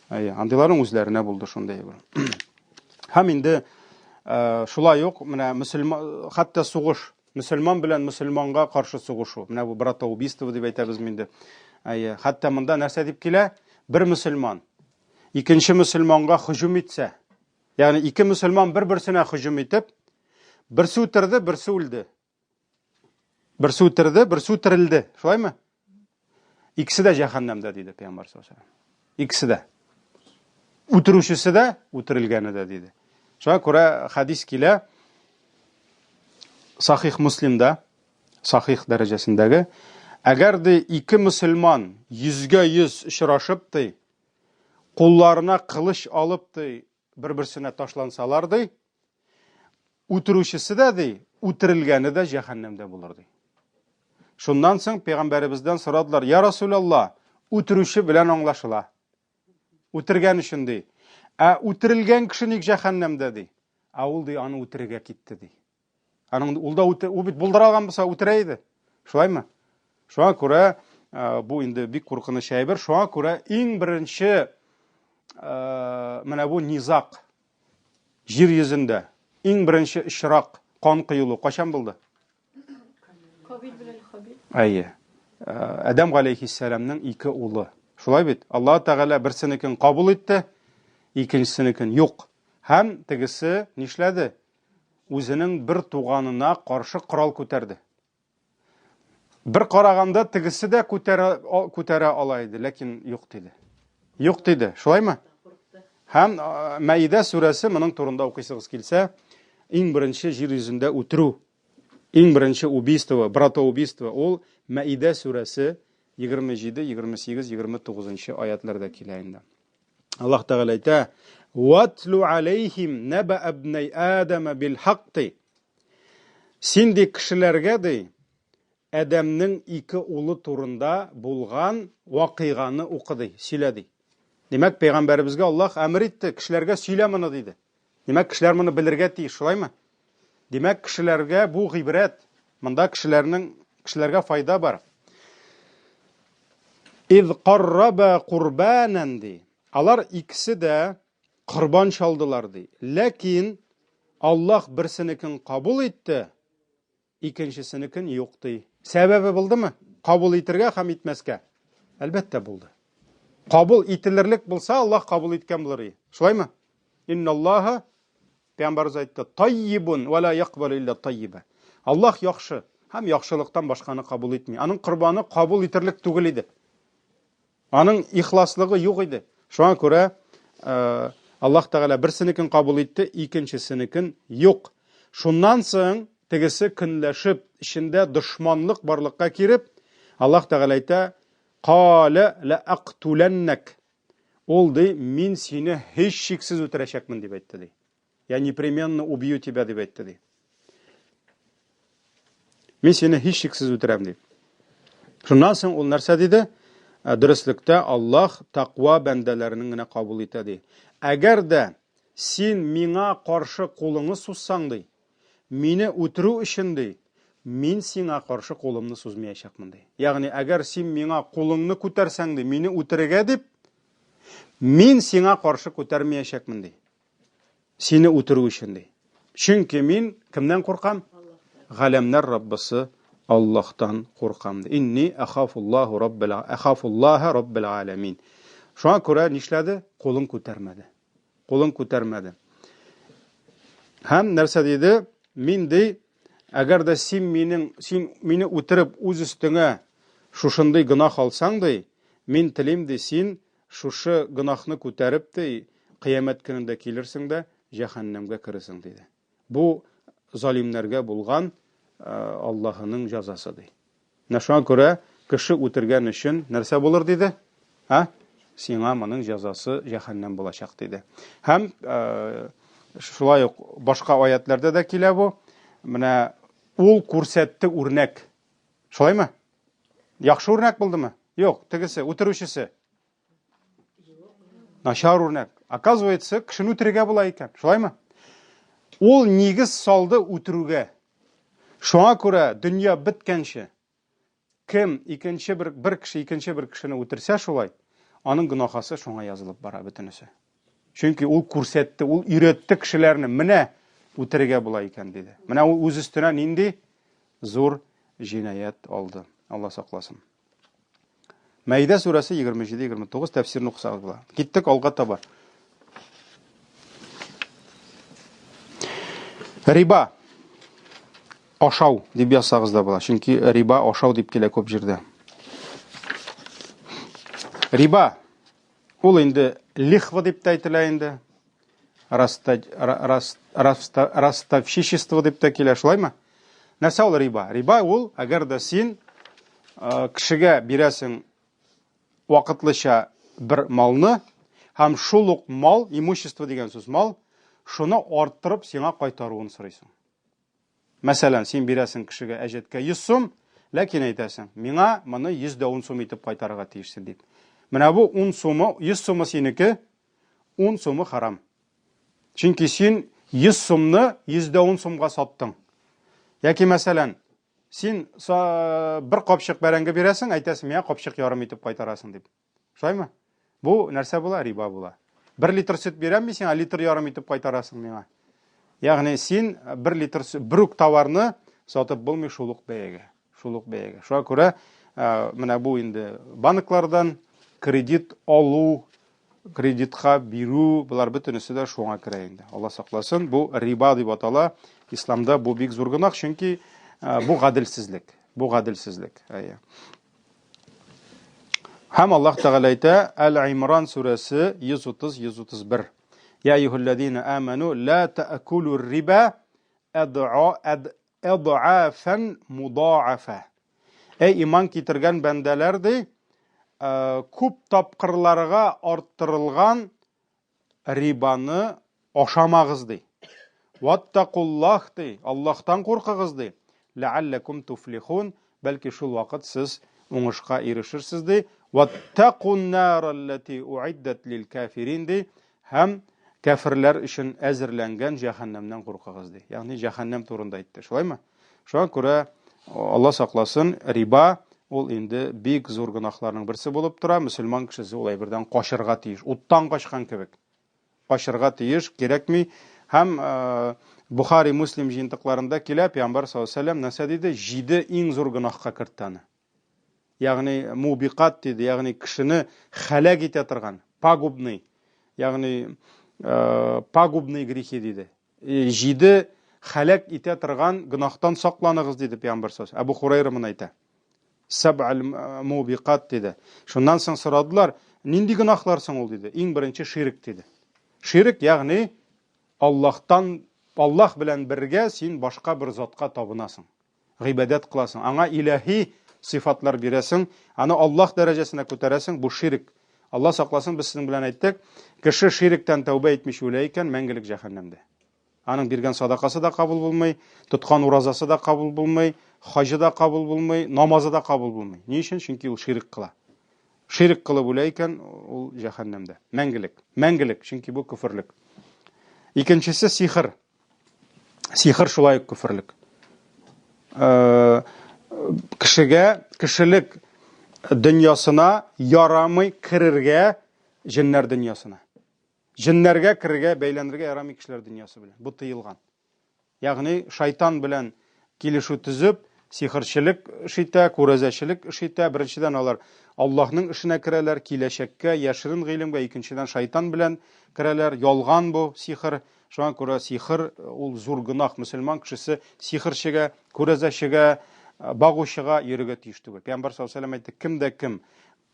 Әйе, андыйларның үзләренә булды шундый әйбер. Һәм инде э, шулай ук менә мөселман хәтта сугыш, мөселман белән мөселманга каршы сугышу. Менә бу братоубийство дип әйтәбез инде. Әйе, хәтта монда нәрсә дип килә? Бер мөселман икенче мөселманга һөҗүм итсә, Ягъни ике мөселман бер-берсенә һөҗүм итеп, берсе үтерде, берсе үлде. Берсе үтерде, берсе үтерелде. Шулаймы? Икесе дә җәһәннәмдә, диде Пәйгамбәр саллаллаһу алейһи ва Икесе дә. Үтерүчесе дә, үтерелгәне дә, диде. Шуңа күрә хадис килә Сахих Муслимда, сахих дәрәҗәсендәге, әгәр ди ике мөселман йөзгә йөз очрашып ди, Кулларына кылыч алып, ди, бер-берсенә ташлансалар, ди, үтерүчесе дә, ди, үтерелгәне дә җәһәннәмдә булыр, ди. Шуннан соң пәйгамбәребездән сорадылар, Я Расулалла, үтерүче белән аңлашыла. Үтергән өчен, ди. Ә үтерелгән кеше ник җәһәннәмдә, ди. Ә ул, ди, аны үтерергә китте, ди. Аның ул да үте, ул бит булдыра алган булса үтерә иде. Шулаймы? Шуңа күрә э, бу инде бик куркыныч әйбер. Шуңа күрә иң беренче э, менә бу низак җир йөзендә иң беренче очрак кан коелу кайчан булды? Кабил белән Хабил. Әйе. Адәм галәйһиссәламның ике улы. Шулай бит? Аллаһ Тәгалә берсенекен кабул итте, икенчесенекен юк. Һәм тегесе нишләде? Үзенең бер туганына каршы корал күтәрде. Бер караганда тегесе дә күтәрә, күтәрә ала иде, ләкин юк диде. Юк диде, шулаймы? Һәм Мәидә сүрәсе моның турында укыйсыгыз килсә, иң беренче җир йөзендә үтерү, иң беренче убийство, братоубийство, ул Мәидә сүрәсе 27, 28, 29 аятларда килә инде. Аллаһ Тәгалә әйтә: "Ватлу алейхим наба абнай Адама бил хакки". Син ди кешеләргә ди Адәмнең ике улы турында булган вакыйганы укы ди, сөйлә ди. Димәк, пәйгамбәребезгә Аллаһ әмер итте, кешеләргә сөйлә моны диде. Димәк, кешеләр моны белергә тиеш, шулаймы? Димәк, кешеләргә бу гыйбрәт. Монда кешеләрнең кешеләргә файда бар. Из карраба курбанан ди. Алар икесе дә корбан чалдылар ди. Ләкин Аллаһ берсенекен кабул итте, икенчесенекен юк ди. Сәбәбе булдымы? Кабул итергә һәм итмәскә? Әлбәттә булды. Кабул ителерлек булса, Аллаһ кабул иткән булыр иде. Шулаймы? Инналлаһа Пәйгамбәребез әйтте, таййибун ва ла якбалу илля таййиба. Аллаһ яхшы һәм яхшылыктан башканы кабул итми. Аның корбаны кабул итерлек түгел иде. Аның ихласлыгы юк иде. Шуңа күрә э, Аллаһ Тәгалә берсенекен кабул итте, икенчесенекен юк. Шуннан соң тегесе көнләшеп, эчендә дошманлык барлыкка килеп, Аллаһ Тәгалә әйтә, «Калә ла ақтуләннәк». Ул ди, мин сине һичшиксез үтерәчәкмен дип әйтте ди. Я непременно убью тебя дип әйтте ди. Мин сине һичшиксез үтерәм ди. Шуннан соң ул нәрсә диде? Ә, Дөреслектә Аллаһ тәкъва бәндәләренең генә кабул итә ди. Әгәр дә син миңа каршы кулыңны сузсаң ди, мине үтерү өчен ди, мин сиңа каршы кулымны сузмаячакмын ди. Ягъни, әгәр син миңа кулыңны күтәрсәң ди, мине үтерергә дип, мин сиңа каршы күтәрмәячәкмен ди. Сине үтерү өчен ди. Чөнки мин кемнән куркам? Галәмнәр Раббысы Аллаһтан куркам ди. Инни ахафуллаху раббил ахафуллаха раббил аламин. Шуңа күрә нишләде? Кулын күтәрмәде. Кулын күтәрмәде. Һәм нәрсә диде? Мин ди, әгәр дә син минең син мине үтереп үз өстеңә шушындый гөнаһ алсаң ди, мин телим ди, син Шушы гөнаһны күтәреп, ди, кыямәт көнендә килерсең дә, җәһәннәмгә керерсең, диде. Бу залимнәргә булган Аллаһының җәзасы, ди. Менә шуңа күрә кеше үтергән өчен нәрсә булыр, диде? Ә? Сиңа моның җәзасы җәһәннәм булачак, диде. Һәм шулай ук башка аятларда да килә бу. Менә ул күрсәтте үрнәк. Шулаймы? Яхшы үрнәк булдымы? Юк, тегесе, үтерүчесе. Начар үрнәк. Оказывается, кешене үтерергә була икән. Шулаймы? Ул нигез салды үтерүгә. Шуңа күрә дөнья беткәнче кем икенче бер, бер кеше икенче бер кешене үтерсә шулай, аның гөнаһасы шуңа язылып бара бөтенесе. Чөнки ул күрсәтте, ул өйрәтте кешеләрне, менә үтерергә була икән диде. Менә ул үз өстенә нинди зур җинаять алды. Алла сакласын. Мәйдә сүрәсе 27-29 тәфсирен укысагыз була. Киттек алга таба. Риба ашау дип язсагыз да була. Чөнки риба ашау дип килә күп җирдә. Риба Ул инде лихва дип тә әйтелә инде. Ростовщичество дип тә килә, шулаймы? Нәрсә ул риба? Риба ул, әгәр дә син кешегә бирәсең вакытлыча бер малны, һәм шул ук мал, имущество дигән сүз мал, шуны арттырып сиңа кайтаруын сорыйсың. Мәсәлән, син бирәсең кешегә әҗәткә 100 сум, ләкин әйтәсең, миңа моны 110 сум итеп кайтарырга тиешсең дип. Менә бу 10 сумы, 100 сумы синеке, 10 сумы харам. Чөнки син 100 сумны 110 сумга саттың. Яки мәсәлән, син бер капчык бәрәңге бирәсең, әйтәсең, миңа капчык ярым итеп кайтарасың дип. Шулаймы? Бу нәрсә була? Риба була. Бер литр сөт бирәм мин сиңа, литр ярым итеп кайтарасың миңа. Ягъни син бер литр бер үк товарны сатып булмый шул ук бәягә. Шул ук бәягә. Шуңа күрә менә бу инде банклардан кредит алу, кредитка бирү, болар бөтенесе дә шуңа керә инде. Алла сакласын, бу риба дип атала. Исламда бу бик зур гөнаһ, чөнки бу гаделсезлек. Бу гаделсезлек. Әйе. Һәм Аллаһ Тәгалә әйтә, Әл-Имран сүрәсе 130-131. Я әйюһәлләзина аману ла таакулу риба әдъафан мудаафа. Әй иман китергән бәндәләр ди, күп тапкырларга арттырылган рибаны ашамагыз ди. Ваттакуллах ди, Аллаһтан куркыгыз ди. Ләалләкум туфлихун, бәлки шул вакыт сез уңышка ирешерсез ди. Ваттакун нараллати уиддат лил кафирин ди. Һәм кәферләр өчен әзерләнгән җәһәннәмнән куркыгыз ди. Ягъни җәһәннәм турында әйтте. Шулаймы? Шуңа күрә Алла сакласын, риба ул инде бик зур гөнаһларның берсе булып тора. Мөселман кешесе ул әйбердән качырга тиеш. Уттан качкан кебек. Качырга тиеш, кирәкми. Һәм э, Бухари, Муслим җыентыкларында килә, Пәйгамбәр саллаллаһу алейһи вәсәлләм нәрсә диде? Җиде иң зур гөнаһка кертте аны. Ягъни мубикат диде, ягъни кешене хәләк итә торган, пагубный, ягъни э, пагубный грехи диде. Җиде хәләк итә торган гөнаһтан сакланыгыз, диде Пәйгамбәр саллаллаһу Әбу Хурайра моны әйтә. Сәб'ал мубикат диде. Шуннан соң сорадылар, нинди гөнаһлар соң ул диде. Иң беренче ширк диде. Ширк, ягъни Аллаһтан Аллаһ белән бергә син башка бер затка табынасың. Гыйбадәт кыласың, аңа илаһи сыйфатлар бирәсең, аны Аллаһ дәрәҗәсенә күтәрәсең, бу ширк. Алла сакласын, без сезнең белән әйттек, кеше ширктән тәүбә итмичә үлә икән, мәңгелек җәһәннәмдә. Аның биргән садакасы да кабул булмый, тоткан уразасы да кабул булмый, хаҗы да кабул булмый, намазы да кабул булмый. Ни өчен? Чөнки ул ширк кыла. Ширк кылып үлә икән, ул җәһәннәмдә. Мәңгелек. Мәңгелек, чөнки бу көферлек. Икенчесе сихер. Сихер шулай ук көферлек. Э, кешегә, кешелек дөньясына ярамый керергә җеннәр дөньясына. Җеннәргә керергә, бәйләнергә ярамый кешеләр дөньясы белән. Бу тыелган. Ягъни шайтан белән килешү төзеп, сихерчелек эш итә, күрәзәчелек эш итә. Беренчедән, алар Аллаһның эшенә керәләр, киләчәккә, яшерен гыйлемгә, икенчедән, шайтан белән керәләр. Ялган бу сихер. Шуңа күрә сихер ул зур гөнаһ. Мөселман кешесе сихерчегә, күрәзәчегә, багучыга йөрергә тиеш түгел. Пәйгамбәр саллаллаһу алейһи ва сәлләм әйтте, кем дә кем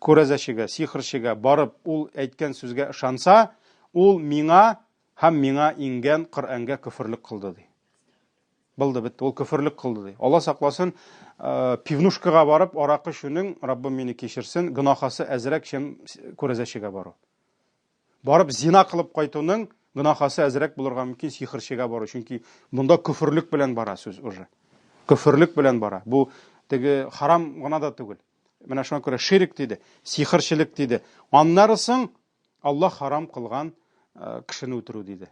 күрәзәчегә, сихерчегә барып, ул әйткән сүзгә ышанса, ул миңа һәм миңа иңгән Коръәнгә көферлек кылды, ди. Булды, бетте. Ул көферлек кылды, ди. Алла сакласын, э, пивнушкага барып, аракы эчүнең, Раббым мине кичерсен, гөнаһасы әзрәк, чем күрәзәчегә бару. Барып зина кылып кайтуның гөнаһасы әзрәк булырга мөмкин сихерчегә бару, чөнки монда көферлек белән бара сүз уже. Көферлек белән бара. Бу теге харам гына да түгел. Менә шуңа күрә ширк диде, сихерчелек диде. Аннары соң Аллаһ харам кылган э, кешене үтерү диде.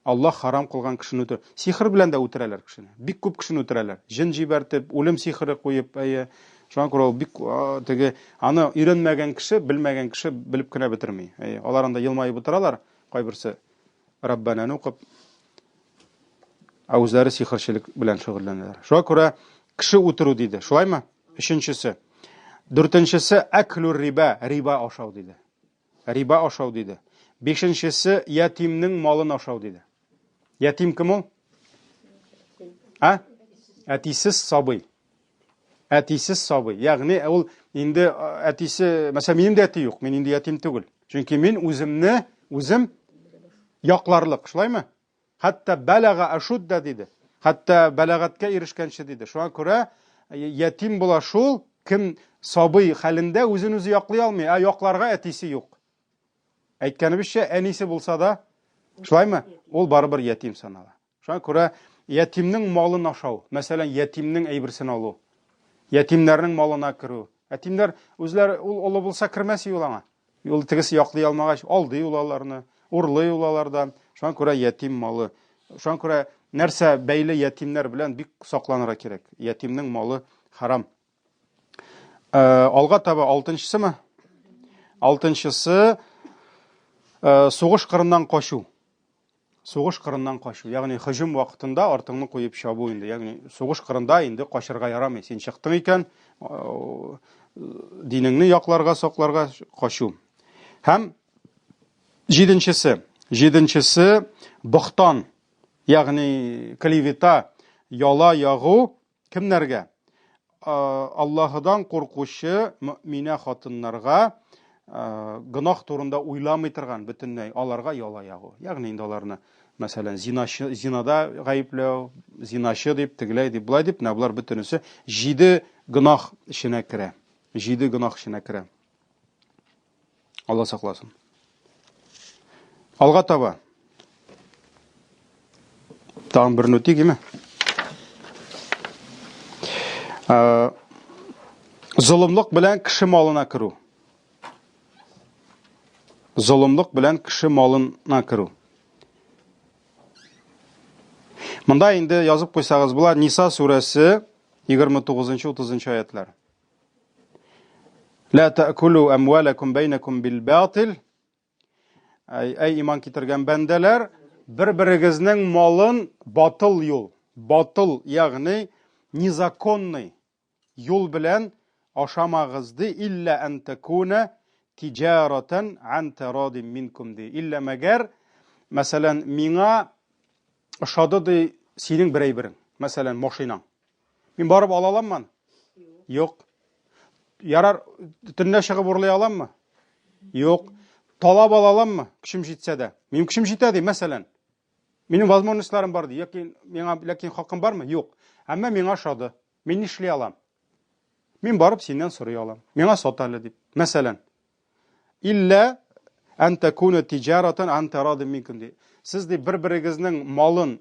Аллаһ харам кылган кешене үтерү. Сихер белән дә үтерәләр кешене. Бик күп кешене үтерәләр. Җен җибәртеп, үлем сихере куеп, әйе. Шуңа күрә ул бик теге аны өйрәнмәгән кеше, белмәгән кеше белеп кенә бетерми. Әйе, алар анда елмаеп утыралар, кайберсе Раббананы укып, ә үзләре сихерчелек белән шөгыльләнәләр. Шуңа күрә кеше үтерү диде. Шулаймы? Өченчесе. Дүртенчесе әклүр риба, риба ашау диде. Риба ашау диде. Бишенчесе ятимнең малын ашау диде. Ятим кем ул? А? Әтисез сабый. Әтисез сабый. Ягъни ул инде әтисе, мәсәлән, минем дә әти юк, мин инде ятим түгел. Чөнки мин үземне үзем якларлык, шулаймы? Хәтта бәлага ашудда диде. Хәтта бәлагатькә ирешкәнче диде. Шуңа күрә ятим була шул, кем сабый хәлендә үзен үзе яклый алмый, ә якларга әтисе юк. Әйткәнебезчә, әнисе булса да, шулаймы? Ул барыбер ятим санала. Шуңа күрә ятимнең малын ашау, мәсәлән, ятимнең әйберсен алу, ятимнәрнең малына керү. Ятимнәр үзләре ул олы булса кермәс ул аңа. Ул тегесе яклый алмагач, алдый ул аларны, урлый ул алардан. Шуңа күрә ятим малы. Шуңа күрә нәрсә бәйле ятимнәр белән бик сакланырга кирәк. Ятимнең малы харам. Э, алга таба алтынчысымы? Алтынчысы э, сугыш кырыннан качу. Сугыш кырыннан качу, ягъни һөҗүм вакытында артыңны куеп чабу инде, ягъни сугыш кырында инде качырга ярамый. Син чыктың икән, динеңне якларга, сакларга качу. Һәм җиденчесе, җиденчесе бохтан, ягъни клевета, яла ягу Кемнәргә? Аллаһыдан куркучы мөэминә хатыннарга гөнаһ турында уйламый торган бөтенләй аларга яла ягу. Ягъни инде аларны, мәсәлән, зиначы, зинада гаепләү, зиначы дип, тегеләй дип, болай дип, менә болар бөтенесе җиде гөнаһ эченә керә. Җиде гөнаһ эченә керә. Алла сакласын. Алга таба. Тагын бер үтик, име? Золымлык белән кеше малына керү. Золымлык белән кеше малына керү. Монда инде язып куйсагыз була Ниса сүрәсе 29-30 аятлар. Ла та'кулу амвалакум бәйнәкум бил батил. Әй, әй иман китергән бәндәләр, бер-берегезнең малын батыл юл, батыл, ягъни незаконный юл белән ашамагыз ди, илля ан такуна тиҗаратан ан тарадин минкум ди. Илля мәгәр, мәсәлән, миңа ошады ди синең бер әйберең, мәсәлән, машинаң. Мин барып ала аламмы аны? Юк. Ярар, төнлә чыгып урлый аламмы? Юк. Талап ала аламмы? Көчем җитсә дә. Минем көчем җитә ди, мәсәлән. Минем возможностьларым бар ди, яки миңа ләкин хакым бармы? Юк. Әмма миңа ошады. Мин нишли алам? Мин барып синнән сорый алам. Миңа сат әле дип. Мәсәлән. Илля ан такуна тиҗаратан ан тарадин минкум ди. Сез ди бер-берегезнең малын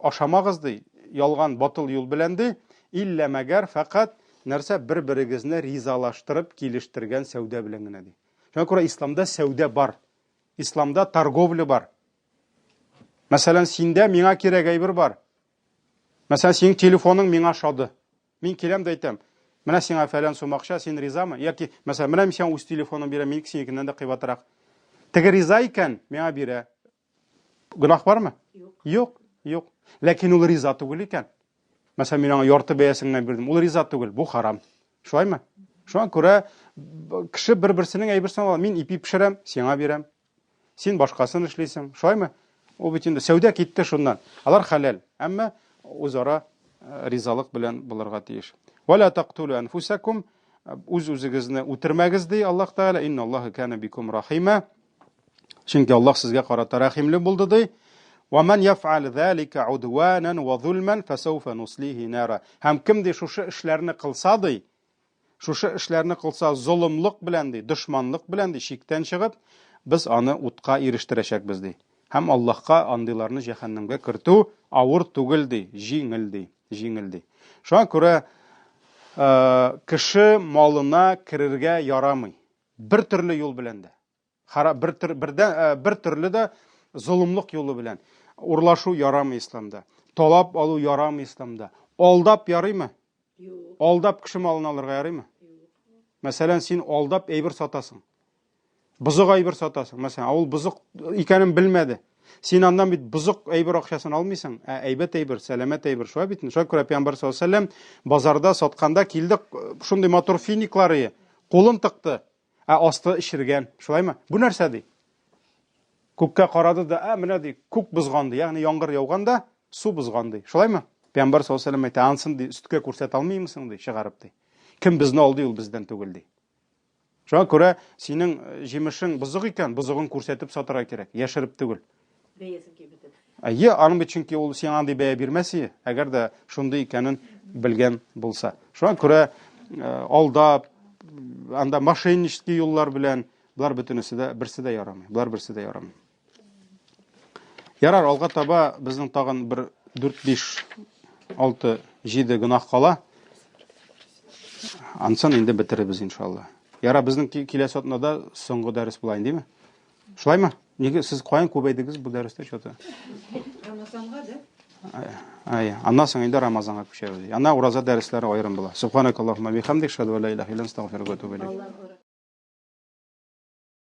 ашамагыз ди, ялган батыл юл белән ди, илля мәгәр фәкать нәрсә бер-берегезне ризалаштырып килештергән сәүдә белән генә ди. Шуңа күрә исламда сәүдә бар. Исламда торговля бар. Мәсәлән, синдә миңа кирәк әйбер бар. Мәсәлән, синең телефоның миңа ошады. Мин киләм дә әйтәм, менә сиңа фәлән сум акча, син ризамы? Яки, мәсәлән, менә мин сиңа үз телефоным бирәм, минеке синекеннән дә кыйбатрак. Теге риза икән, миңа бирә. Гөнаһ бармы? Юк. Юк, юк. Ләкин ул риза түгел икән. Мәсәлән, мин аңа ярты бәясен генә бирдем. Ул риза түгел, бу харам. Шулаймы? Шуңа күрә кеше бер-берсенең әйберсен ала. Мин ипи пешерәм, сиңа бирәм. Син башкасын эшлисең, шулаймы? Ул бит инде сәүдә китте шуннан. Алар хәләл, әмма үзара э, ризалык белән булырга тиеш. Вала тактулу анфусакум, э, үз-үзегезне үтермәгез ди Аллаһ Тәгалә. Инналлаһа кана бикум рахима. Чөнки Аллаһ сезгә карата рәхимле булды ди. Ва ман яф'ал залика удванан ва зулман фасауфа нуслихи нара. Һәм кем ди шушы эшләрне кылса ди, Шушы эшләрне кылса золымлык белән, ди, дошманлык белән, ди, чиктән чыгып, без аны утка ирештерәчәкбез, ди. Һәм Аллаһка андыйларны җәһәннәмгә кертү авыр түгел, ди, җиңел, ди, җиңел, ди. Шуңа күрә кеше малына керергә ярамый. Бер төрле юл белән дә. Хара, бер, төр, бердә, э, бер төрле дә золымлык юлы белән. Урлашу ярамый исламда. Талап алу ярамый исламда. Алдап ярыймы? Юк. Алдап кеше малын алырга ярыймы? Юк. Мәсәлән, син алдап әйбер сатасың. Бозык әйбер сатасың. Мәсәлән, ул бозык икәнен белмәде. Син аннан бит бозык әйбер акчасын алмыйсың, ә әйбәт әйбер, сәламәт әйбер. Шулай бит. Шуңа күрә Пәйгамбәр саллаллаһу алейһи вәсәлләм базарда сатканда килде шундый матур финиклары, кулын тыкты. Ә асты эчергән, шулаймы? Бу нәрсә ди? Күккә карады да, ә менә ди, күк бозган ди, ягъни яңгыр яуган да, су бозган ди. Шулаймы? Пәйгамбәр саллаллаһу алейһи вәсәлләм әйтә, ансын ди, өсткә күрсәтә алмыймсың ди, чыгарып ди. Кем безне алды, ул бездән түгел ди. Шуңа күрә синең э, җимешең бозык икән, бозыгын күрсәтеп сатырга кирәк, яшереп түгел. Бәясен киметеп. Әйе, аның бит чөнки ул сиңа андый бәя бирмәс иде, әгәр дә шундый икәнен белгән булса. Шуңа күрә э, алдап, анда мошеннический юллар белән болар бөтенесе дә берсе дә ярамый. Болар берсе дә ярамый. Ярар, алга таба безнең тагын бер 4, 5, 6, 7 гөнаһ кала. Ансын инде бетерербез иншалла. Ярар, безнең киләсе атнада соңгы дәрес була инде, Шулаймы? Нигә сез каян күбәйдегез бу дәрестә что-то? Рамазанга да? Ай, аннан соң инде Рамазанга күчәбез. Аннан ураза дәресләре аерым була. Субханакаллаһумма бихамдик, шаду ла илаһа илля анта, астагфирука ва атубу илейк.